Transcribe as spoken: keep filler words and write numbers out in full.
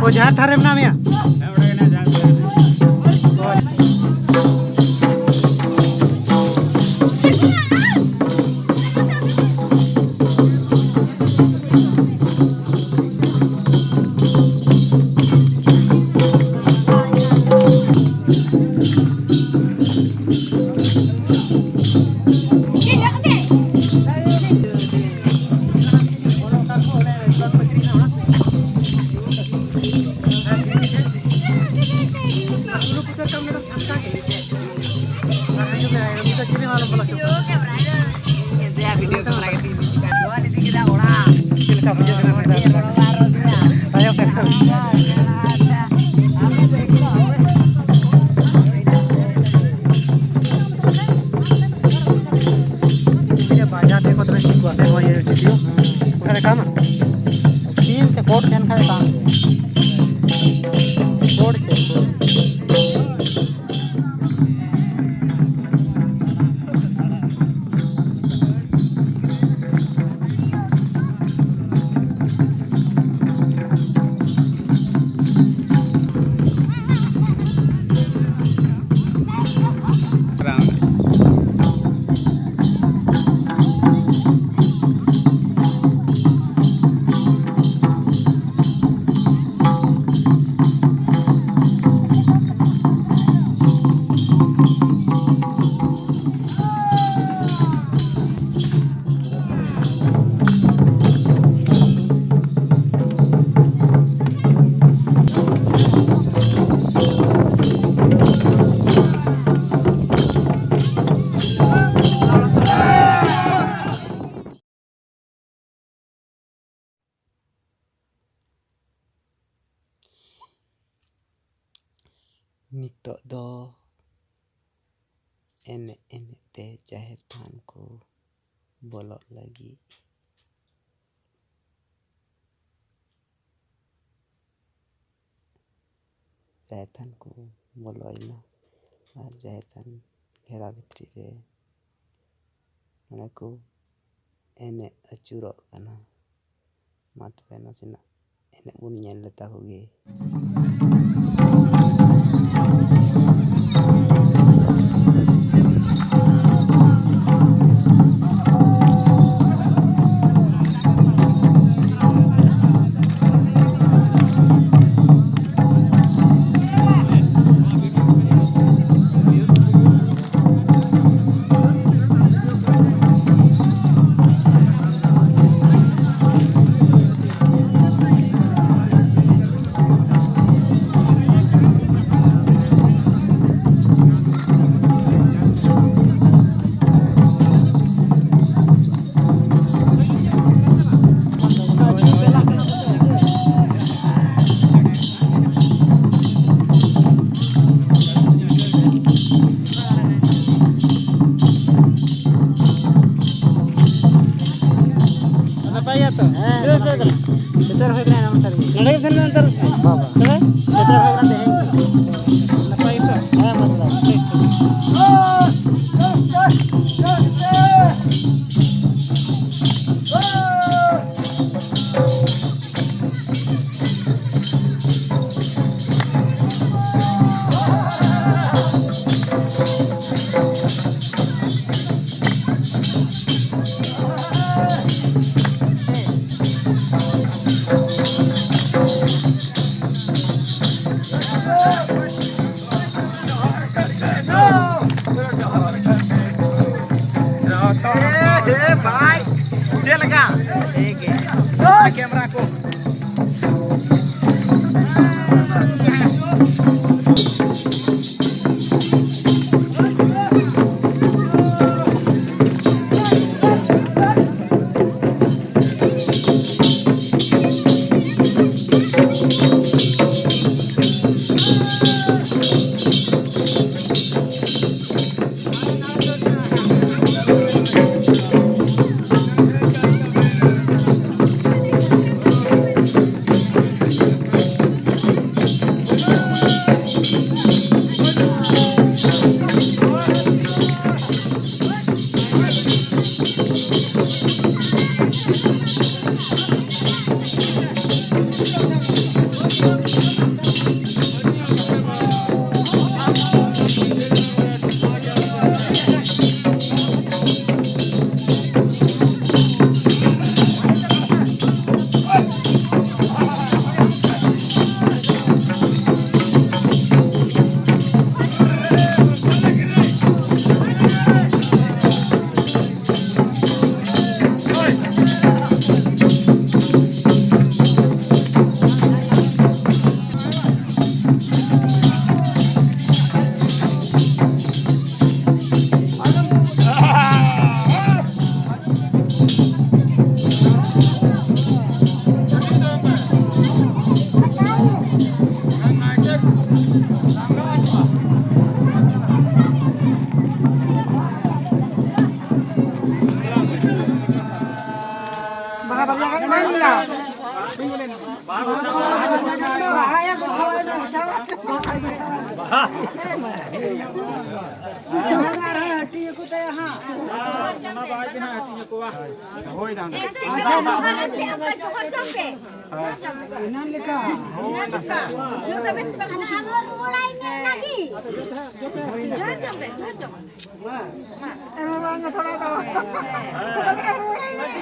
ᱚ, ᱡᱟᱦᱮᱨ ᱛᱷᱟᱱ ᱨᱮ ᱢᱮᱱᱟᱜ ᱢᱮᱭᱟ? ᱵᱟᱡᱟᱨ ᱨᱮᱠᱚ ᱛᱚᱵᱮ ᱪᱮᱫ ᱠᱚ ᱟᱯᱮ ᱱᱚᱣᱟ ᱤᱭᱟᱹ ᱵᱷᱤᱰᱤᱭᱳ? ᱚᱠᱟ ᱞᱮᱠᱟ ᱟᱢᱟᱜ? ᱛᱤᱱ ᱛᱮ ᱠᱳᱰ ᱛᱟᱦᱮᱱ ᱠᱷᱟᱡ ᱵᱟᱝ ᱦᱩᱭᱩᱜᱼᱟ᱾ ᱠᱳᱰ ᱪᱮᱫ ᱠᱳᱰ? ᱱᱤᱛᱚᱜ ᱫᱚ ᱮᱱᱮᱡ ᱮᱱᱮᱡ ᱛᱮ ᱡᱟᱦᱮᱨ ᱛᱷᱟᱱ ᱠᱚ ᱵᱚᱞᱚᱜ ᱞᱟᱹᱜᱤᱫ᱾ ᱡᱟᱦᱮᱨ ᱛᱷᱟᱱ ᱠᱚ ᱵᱚᱞᱚᱭᱮᱱᱟ ᱟᱨ ᱡᱟᱦᱮᱨ ᱛᱷᱟᱱ ᱜᱷᱮᱨᱟ ᱵᱷᱤᱛᱨᱤ ᱨᱮ ᱱᱚᱰᱮ ᱠᱚ ᱮᱱᱮᱡ ᱟᱹᱪᱩᱨᱚᱜ ᱠᱟᱱᱟ᱾ ᱢᱟ ᱛᱚᱵᱮ ᱱᱟᱥᱮᱱᱟᱜ ᱮᱱᱮᱡ ᱵᱚᱱ ᱧᱮᱞ ᱞᱮᱛᱟ ᱠᱚᱜᱮ᱾ ᱱᱟᱯᱟᱭ ᱜᱮᱭᱟ ᱛᱚ? ᱦᱮᱸ, ᱱᱟᱯᱟᱭ ᱜᱮ᱾ ᱥᱮᱴᱮᱨ ᱦᱩᱭ ᱠᱟᱱᱟ ᱱᱚᱱᱛᱮ ᱨᱮᱜᱮ᱾ ᱱᱚᱰᱮ ᱜᱮ ᱛᱟᱦᱮᱱᱟ ᱱᱚᱱᱛᱮ ᱨᱮ ᱥᱮ? ᱵᱟᱵᱟ᱾ ᱛᱚᱵᱮ? ᱥᱮᱴᱮᱨ ᱦᱩᱭ ᱠᱟᱱᱟ ᱛᱮᱦᱮᱧ ᱜᱮ᱾ ᱱᱟᱯᱟᱭ ᱜᱮᱛᱚ? ᱦᱮᱸ, ᱢᱚᱡᱽ ᱵᱟᱲᱟ᱾ ᱴᱷᱤᱠ, ᱴᱷᱤᱠ᱾ ᱵᱟᱦᱟ ᱵᱟᱨᱭᱟ ᱜᱟᱱ ᱮᱢᱟᱭ ᱢᱮ ᱭᱟ᱾ ᱚᱱᱟ ᱫᱚ ᱟᱡ ᱜᱮ ᱦᱟᱸᱜ ᱦᱟᱹᱴᱤᱧ ᱟᱠᱚᱣᱟ᱾ ᱦᱳᱭ, ᱫᱟᱢ᱾ ᱮᱱᱟᱱ ᱞᱮᱠᱟ᱾ ᱡᱚᱦᱟᱨ ᱡᱚᱦᱟᱨ ᱡᱚᱦᱟᱨ ᱡᱚᱦᱟᱨ᱾ ᱮᱢ ᱨᱩᱣᱟᱹᱲ ᱢᱮ, ᱛᱷᱚᱲᱟ ᱫᱚ᱾ ᱛᱷᱚᱲᱟ ᱫᱚ ᱮᱢ ᱨᱩᱣᱟᱹᱲ ᱢᱮ᱾